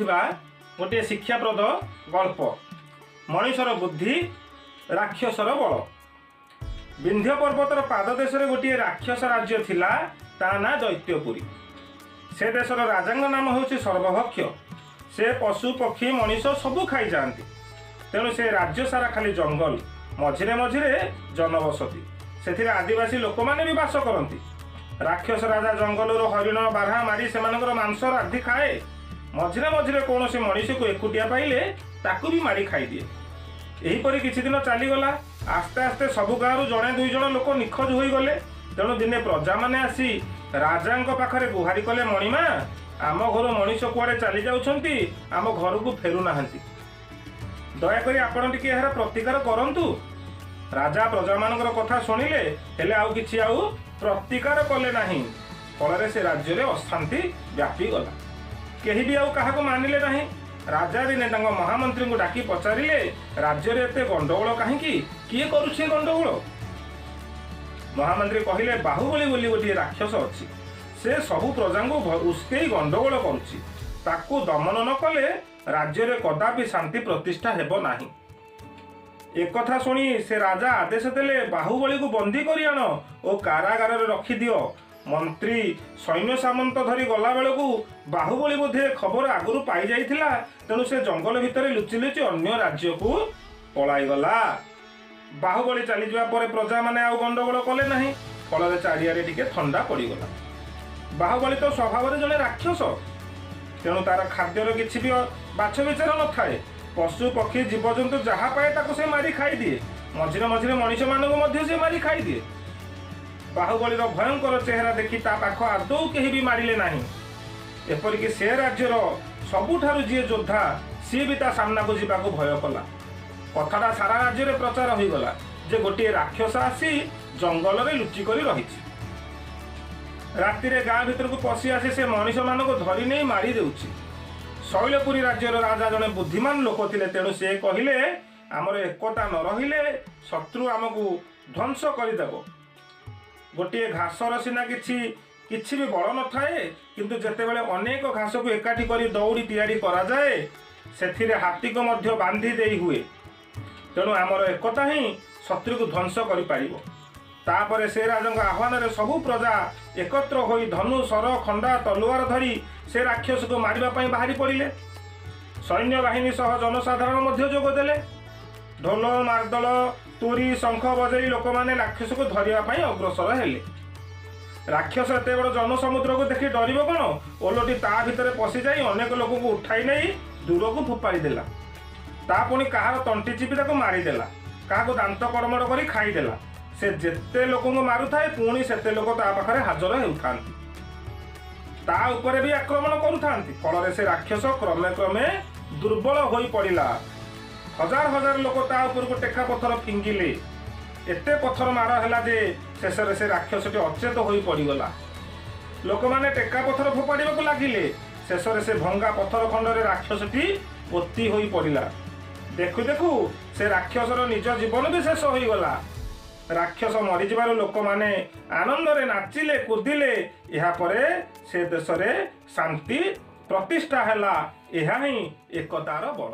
ଯାଉଥିବା ଗୋଟିଏ ଶିକ୍ଷାପ୍ରଦ ଗଳ୍ପ, ମଣିଷର ବୁଦ୍ଧି ରାକ୍ଷସର ବଳ। ବିନ୍ଧ୍ୟ ପର୍ବତର ପାଦଦେଶରେ ଗୋଟିଏ ରାକ୍ଷସ ରାଜ୍ୟ ଥିଲା, ତା ନାଁ ଦୈତ୍ୟପୁରୀ। ସେ ଦେଶର ରାଜାଙ୍କ ନାମ ହେଉଛି ସର୍ବଭକ୍ଷ। ସେ ପଶୁ ପକ୍ଷୀ ମଣିଷ ସବୁ ଖାଇଯାଆନ୍ତି। ତେଣୁ ସେ ରାଜ୍ୟ ସାରା ଖାଲି ଜଙ୍ଗଲ, ମଝିରେ ମଝିରେ ଜନବସତି। ସେଥିରେ ଆଦିବାସୀ ଲୋକମାନେ ବି ବାସ କରନ୍ତି। ରାକ୍ଷସ ରାଜା ଜଙ୍ଗଲରୁ ହରିଣ ବାରହା ମାରି ସେମାନଙ୍କର ମାଂସ ରାନ୍ଧି ଖାଏ। ମଝିରେ ମଝିରେ କୌଣସି ମଣିଷକୁ ଏକୁଟିଆ ପାଇଲେ ତାକୁ ବି ମାରି ଖାଇଦିଏ। ଏହିପରି କିଛି ଦିନ ଚାଲିଗଲା। ଆସ୍ତେ ଆସ୍ତେ ସବୁ ଗାଁରୁ ଜଣେ ଦୁଇ ଜଣ ଲୋକ ନିଖୋଜ ହୋଇଗଲେ। ତେଣୁ ଦିନେ ପ୍ରଜାମାନେ ଆସି ରାଜାଙ୍କ ପାଖରେ ଗୁହାରି କଲେ, ମଣିମା, ଆମ ଘରୁ ମଣିଷ କୁଆଡ଼େ ଚାଲି ଯାଉଛନ୍ତି, ଆମ ଘରକୁ ଫେରୁନାହାନ୍ତି। ଦୟାକରି ଆପଣ ଟିକେ ଏହାର ପ୍ରତିକାର କରନ୍ତୁ। ରାଜା ପ୍ରଜାମାନଙ୍କର କଥା ଶୁଣିଲେ, ହେଲେ ଆଉ କିଛି ଆଉ ପ୍ରତିକାର କଲେ ନାହିଁ। ଫଳରେ ସେ ରାଜ୍ୟରେ ଅଶାନ୍ତି ବ୍ୟାପିଗଲା। କେହି ବି ଆଉ କାହାକୁ ମାନିଲେ ନାହିଁ। ରାଜା ଦିନେ ତାଙ୍କ ମହାମନ୍ତ୍ରୀଙ୍କୁ ଡାକି ପଚାରିଲେ, ରାଜ୍ୟରେ ଏତେ ଗଣ୍ଡଗୋଳ କାହିଁକି? କିଏ କରୁଛି ଗଣ୍ଡଗୋଳ? ମହାମନ୍ତ୍ରୀ କହିଲେ, ବାହୁବଳୀ ବୋଲି ଗୋଟିଏ ରାକ୍ଷସ ଅଛି। ସେ ସବୁ ପ୍ରଜାଙ୍କୁ ଉସ୍କେଇ ଗଣ୍ଡଗୋଳ କରୁଛି। ତାକୁ ଦମନ ନ କଲେ ରାଜ୍ୟରେ କଦାପି ଶାନ୍ତି ପ୍ରତିଷ୍ଠା ହେବ ନାହିଁ। ଏକଥା ଶୁଣି ସେ ରାଜା ଆଦେଶ ଦେଲେ, ବାହୁବଳୀକୁ ବନ୍ଦୀ କରି ଆଣ ଓ କାରାଗାରରେ ରଖିଦିଅ। ମନ୍ତ୍ରୀ ସୈନ୍ୟ ସାମନ୍ତ ଧରି ଗଲାବେଳକୁ ବାହୁବଳୀ ବୋଧେ ଖବର ଆଗରୁ ପାଇଯାଇଥିଲା। ତେଣୁ ସେ ଜଙ୍ଗଲ ଭିତରେ ଲୁଚି ଲୁଚି ଅନ୍ୟ ରାଜ୍ୟକୁ ପଳାଇଗଲା। ବାହୁବଳୀ ଚାଲିଯିବା ପରେ ପ୍ରଜାମାନେ ଆଉ ଗଣ୍ଡଗୋଳ କଲେ ନାହିଁ। ଫଳରେ ଚାରିଆଡ଼େ ଟିକେ ଥଣ୍ଡା ପଡ଼ିଗଲା। ବାହୁବଳୀ ତ ସ୍ୱଭାବରେ ଜଣେ ରାକ୍ଷସ, ତେଣୁ ତାର ଖାଦ୍ୟର କିଛି ବି ବାଛ ବିଚାର ନଥାଏ। ପଶୁ ପକ୍ଷୀ ଜୀବଜନ୍ତୁ ଯାହା ପାଏ ତାକୁ ସେ ମାରି ଖାଇଦିଏ। ମଝିରେ ମଝିରେ ମଣିଷମାନଙ୍କୁ ମଧ୍ୟ ସେ ମାରି ଖାଇଦିଏ। ବାହୁବଳୀର ଭୟଙ୍କର ଚେହେରା ଦେଖି ତା ପାଖ ଆଦୌ କେହି ବି ମାରିଲେ ନାହିଁ। ଏପରିକି ସେ ରାଜ୍ୟର ସବୁଠାରୁ ଯିଏ ଯୋଦ୍ଧା, ସିଏ ବି ତା ସାମ୍ନାକୁ ଯିବାକୁ ଭୟ କଲା। କଥାଟା ସାରା ରାଜ୍ୟରେ ପ୍ରଚାର ହୋଇଗଲା ଯେ ଗୋଟିଏ ରାକ୍ଷସ ଆସି ଜଙ୍ଗଲରେ ଲୁଚି କରି ରହିଛି। ରାତିରେ ଗାଁ ଭିତରକୁ ପଶି ଆସି ସେ ମଣିଷମାନଙ୍କୁ ଧରି ନେଇ ମାରି ଦେଉଛି। ଶୈଳପୁରୀ ରାଜ୍ୟର ରାଜା ଜଣେ ବୁଦ୍ଧିମାନ ଲୋକ ଥିଲେ। ତେଣୁ ସେ କହିଲେ, ଆମର ଏକତା ନ ରହିଲେ ଶତ୍ରୁ ଆମକୁ ଧ୍ୱଂସ କରିଦେବ। ଗୋଟିଏ ଘାସର ସିନା କିଛି କିଛି ବି ବଳ ନଥାଏ, କିନ୍ତୁ ଯେତେବେଳେ ଅନେକ ଘାସକୁ ଏକାଠି କରି ଦଉଡ଼ି ତିଆରି କରାଯାଏ, ସେଥିରେ ହାତୀକୁ ମଧ୍ୟ ବାନ୍ଧି ଦେଇ ହୁଏ। ତେଣୁ ଆମର ଏକତା ହିଁ ଶତ୍ରୁକୁ ଧ୍ୱଂସ କରିପାରିବ। ତାପରେ ସେ ରାଜାଙ୍କ ଆହ୍ୱାନରେ ସବୁ ପ୍ରଜା ଏକତ୍ର ହୋଇ ଧନୁ ଶର ଖଣ୍ଡା ତଲୁଆର ଧରି ସେ ରାକ୍ଷସକୁ ମାରିବା ପାଇଁ ବାହାରି ପଡ଼ିଲେ। ସୈନ୍ୟବାହିନୀ ସହ ଜନସାଧାରଣ ମଧ୍ୟ ଯୋଗ ଦେଲେ। ଢୋଲ ମାର୍ଦଳ ତୁରୀ ଶଙ୍ଖ ବଜାଇ ଲୋକମାନେ ରାକ୍ଷସକୁ ଧରିବା ପାଇଁ ଅଗ୍ରସର ହେଲେ। ରାକ୍ଷସ ଏତେ ବଡ଼ ଜନସମୁଦ୍ରକୁ ଦେଖି ଡରିବ କ'ଣ, ଓଲଟି ତା ଭିତରେ ପଶିଯାଇ ଅନେକ ଲୋକଙ୍କୁ ଉଠାଇ ନେଇ ଦୂରକୁ ଫୋପାଡ଼ି ଦେଲା। ତା ପୁଣି କାହାର ତଣ୍ଟି ଚିପି ତାକୁ ମାରିଦେଲା, କାହାକୁ ଦାନ୍ତ କଡ଼ମଡ଼ କରି ଖାଇଦେଲା। ସେ ଯେତେ ଲୋକଙ୍କୁ ମାରୁଥାଏ, ପୁଣି ସେତେ ଲୋକ ତା ପାଖରେ ହାଜର ହେଉଥାନ୍ତି, ତା ଉପରେ ବି ଆକ୍ରମଣ କରୁଥାନ୍ତି। ଫଳରେ ସେ ରାକ୍ଷସ କ୍ରମେ କ୍ରମେ ଦୁର୍ବଳ ହୋଇ ପଡ଼ିଲା। ହଜାର ହଜାର ଲୋକ ତା ଉପରକୁ ଟେକା ପଥର ଫିଙ୍ଗିଲେ। ଏତେ ପଥର ମାଡ଼ ହେଲା ଯେ ଶେଷରେ ସେ ରାକ୍ଷସଟି ଅଚେତ ହୋଇ ପଡ଼ିଗଲା। ଲୋକମାନେ ଟେକା ପଥର ଫୋପାଡ଼ିବାକୁ ଲାଗିଲେ। ଶେଷରେ ସେ ଭଙ୍ଗା ପଥର ଖଣ୍ଡରେ ରାକ୍ଷସଟି ପୋତି ହୋଇ ପଡ଼ିଲା। ଦେଖୁ ଦେଖୁ ସେ ରାକ୍ଷସର ନିଜ ଜୀବନ ବି ଶେଷ ହୋଇଗଲା। ରାକ୍ଷସ ମରିଯିବାରୁ ଲୋକମାନେ ଆନନ୍ଦରେ ନାଚିଲେ, କୁଦିଲେ। ଏହାପରେ ସେ ଦେଶରେ ଶାନ୍ତି ପ୍ରତିଷ୍ଠା ହେଲା। ଏହା ହିଁ ଏକତାର ବଳ।